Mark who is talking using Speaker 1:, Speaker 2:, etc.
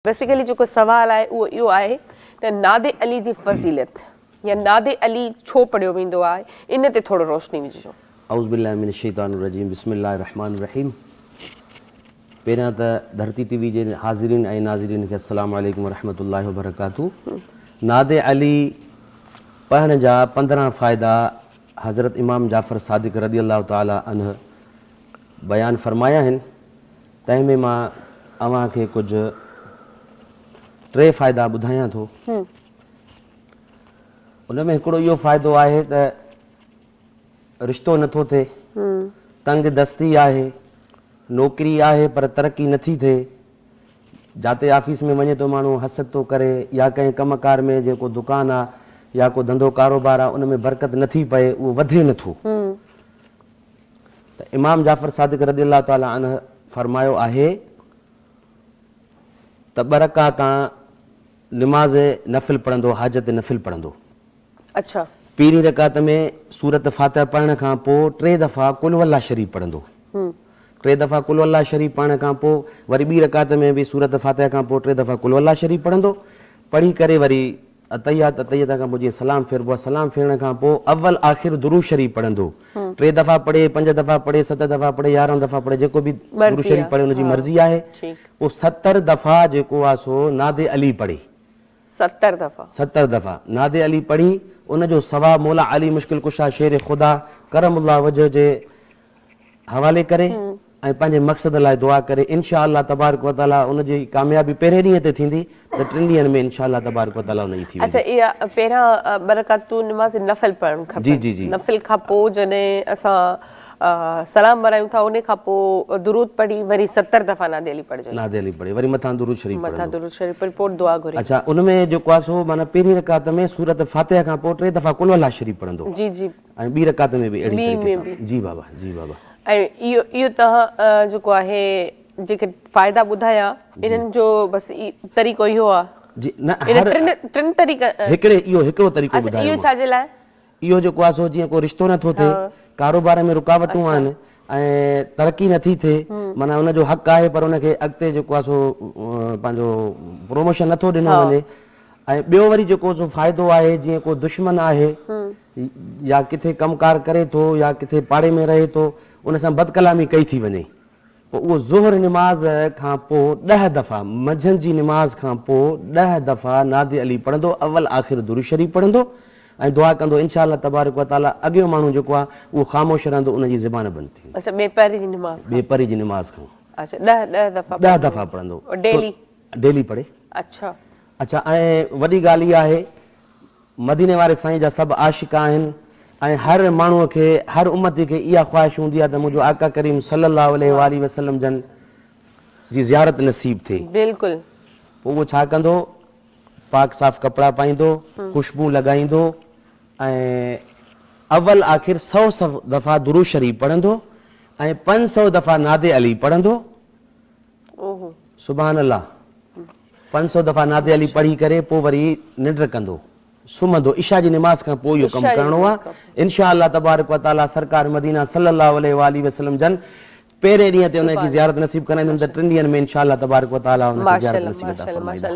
Speaker 1: Basically جيڪو سوال آهي اهو اهو آهي ته ناد علي جي فضيلت يا ناد علي ڇو پڙهيو ويندو آهي ان تي ٿورو روشني وجهجو.
Speaker 2: اعوذ بالله من الشيطان الرجيم بسم الله الرحمن الرحيم پهريان ته ڌرتي ٽي وي جي حاضرين ۽ ناظرين کي السلام عليڪم ورحمة الله وبرڪاته ناد علي پڙهڻ جا 15 فائدا حضرت امام جعفر صادق رضي الله تعالٰي عنه بيان فرمايا آهن تنهن ۾ مان اوهان کي ڪجهه 3 فائدا ٻڌايان ٿو. ان ۾ هڪڙو اهو فائدو آهي ته رشتو نٿو ٿئي، تنگ دستي آهي، نوڪري آهي پر ترقي نٿي ٿئي، جاتي آفيس ۾ وڃي ٿو ماڻهو حسد ٿو ڪري يا ڪنهن ڪم ڪار ۾ جيڪو دڪان آ يا ڪو ڌنڌو ڪاروبار آ ان ۾ برڪت نٿي پئي، اهو وڌي نٿو. ته امام جعفر صادق رضي الله تعالٰي عنه فرمايو آهي ته 2 رڪعتان نماز نفل پڙهندو، حاجت نفل پڙهندو.
Speaker 1: اڇا.
Speaker 2: پهرين رڪعت ۾ سورت فاتحه پڙهڻ کان پوء 3 دفعا قل هو الله شريف پڙهندو. 3 دفعا قل هو الله شريف پڙهڻ کان پوء وري ٻي رڪعت ۾ به سورت فاتحه کان پوء 3 دفعا قل هو الله شريف پڙهندو. پڙهي ڪري وري التحيات التحيات کان پوء جيئن سلام ڦيربو آهي، سلام ڦيرڻ کان پوء اول آخر درود شريف پڙهندو. 3 دفعا پڙهي، 5 دفعا پڙهي، 7 دفعا پڙهي، 11 دفعا پڙهي، جيڪو به درود شريف پڙهي ان جي مرضي آهي. پوء 70 دفعا جيڪو آهي سو ناد علي پڙهي.
Speaker 1: 70 دفعا.
Speaker 2: 70 دفعا ناد علي پڙهي، ان جو ثواب مولا علي مشڪل ڪشا شير خدا ڪرم الله وجه جي حوالي ڪري ۽ پنهنجي مقصد لاء دعا ڪري، انشاء الله تبارڪ و تعاليٰ ان جي ڪاميابي پهرين ڏينهن تي ٿيندي ته 3 ڏينهن ۾ انشاء الله تبارڪ و تعاليٰ ان جي ٿي ويندي.
Speaker 1: اڇا اها پهريان 2 رڪعتون نماز نفل پڙهڻ کپن.
Speaker 2: جي جي جي.
Speaker 1: نفل کان پوء جڏهن اسان سلام ورايون ٿا ان کان پوء درود پڙهي وري 70 دفعا ناد علي پڙهجي.
Speaker 2: ناد علي پڙهي وري مٿان درود شريف پڙهندو.
Speaker 1: مٿان درود شريف پڙهي پوء دعا گهري.
Speaker 2: اڇا ان ۾ جيڪو آهي سو معنيٰ پهرين رڪعت ۾ سورت فاتحه کان پوء 3 دفعا قل هو الله شريف پڙهندو.
Speaker 1: جي جي.
Speaker 2: ۽ ٻي رڪعت ۾ به اهڙي طريقي سان. جي بابا جي بابا.
Speaker 1: ۽ اهو اهو توهان جيڪو آهي جيڪي فائدا ٻڌايا انهن جو بس طريقو اهو آهي.
Speaker 2: جي نه هر
Speaker 1: ٽن طريقن
Speaker 2: هڪڙي اهو هڪڙو طريقو ٻڌايو.
Speaker 1: اهو ڇا جي لاء؟
Speaker 2: اهو جيڪو آهي سو جيئن ڪو رشتو نٿو ٿئي، ڪاروبار ۾ رڪاوٽون آهن ۽ ترقي نٿي ٿئي، معنيٰ ان جو حق آهي پر ان کي اڳتي جيڪو آهي سو پنهنجو پروموشن نٿو ڏنو وڃي. ۽ ٻيو وري جيڪو سو فائدو آهي جيئن ڪو دشمن آهي يا ڪٿي ڪم ڪار ڪري ٿو يا ڪٿي پاڙي ۾ رهي ٿو ان سان بدڪلامي ڪئي ٿي وڃي پوء اهو ظهر نماز کان پوء 10 دفعا منجهند جي نماز کان پوء 10 دفعا ناد علي پڙهندو، اول آخر درود شريف پڙهندو ۽ دعا ڪندو، انشاء الله تبارڪ و تعاليٰ اڳيون ماڻهو جيڪو آهي اهو خاموش رهندو، ان جي زبان بند ٿي ويندي.
Speaker 1: اڇا ٻيپهري جي نماز کان.
Speaker 2: ٻيپهري جي نماز کان.
Speaker 1: اڇا 10 دفعا.
Speaker 2: 10 دفعا پڙهندو.
Speaker 1: ڊيلي.
Speaker 2: ڊيلي پڙهي.
Speaker 1: اڇا.
Speaker 2: اڇا ۽ وڏي ڳالهه اها آهي مديني واري سائين جا سڀ عاشق آهن ۽ هر ماڻهوء کي هر امتي کي اها خواهش هوندي آهي ته منهنجو آقا ڪريم صلي الله عليه واٰله وسلم جن جي زيارت نصيب ٿئي.
Speaker 1: بلڪل.
Speaker 2: پوء اهو ڇا ڪندو؟ پاڪ صاف ڪپڙا پائيندو، خوشبو لڳائيندو ۽ اول آخر 100 دفعا درود شريف پڙهندو ۽ 500 دفعا ناد علي پڙهندو. سبحان الله 500 دفعا ناد علي پڙهي ڪري پوء وري ننڊ ڪندو، سمهندو. عشاء جي نماز کان پوء اهو ڪم ڪرڻو آهي. انشاء الله تبارڪ و تعاليٰ سرڪار مدينه صلي الله عليه واٰله وسلم جن پهرين ڏينهن تي ان کي زيارت نصيب ڪرائيندن ته 3 ڏينهن ۾ انشاء الله تبارڪ و تعاليٰ ان کي زيارت نصيب عطا فرمائيندا.